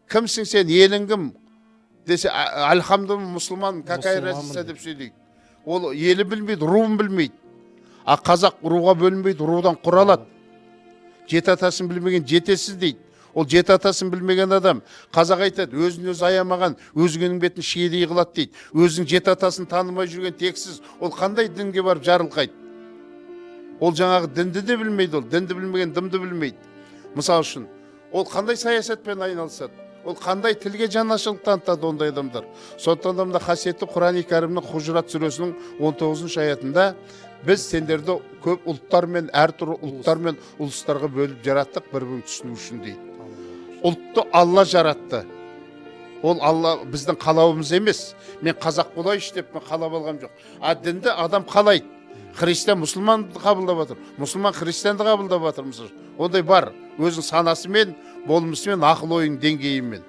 Кімсің сен, елің кім десе, «Альхамдулилля, мұсылман, какая Мұсылманмын» разница дейді. деп сөйлейді. Ол елі білмейді, руын білмейді. А қазақ руға бөлінбейді, рудан құралады. Жеті атасын білмеген жетесіз дейді. Ол жеті атасын білмеген адам. Қазақ айтады: «Өзін өзі аямаған өзгенің бетін шиедей қылады», – дейді. Өзінің жеті атасын танымай жүрген тексіз, ол қандай дінге барып жарылқайды? Ол жаңағы дінді де білмейді. Ол дінді білмеген дымды білмейді. Мысалы үшін, ол қандай саясатпен айналысады, ол қандай тілге жанашырлық танытады ондай адамдар? Сондықтан да мына қасиетті Құран Кәрімнің Хужурат сүресінің 19 аятында: «Біз сендерді көп ұлттар мен әртүрлі ұлттар мен ұлыстарға бөліп жараттық бір бірін түсіну үшін», – дейді. Ұлтты Алла жаратты. Ол Алла, біздің қалауымыз емес. Мен қазақ болайыншы деп мен қалап алғам жоқ. А дінді адам қалайды. Христиан мұсылманды қабылдап жатыр, мұсылман христианды қабылдап жатыр. Мысалы, ондай бар, өзінің санасымен, болмысымен, ақыл ойының деңгейімен.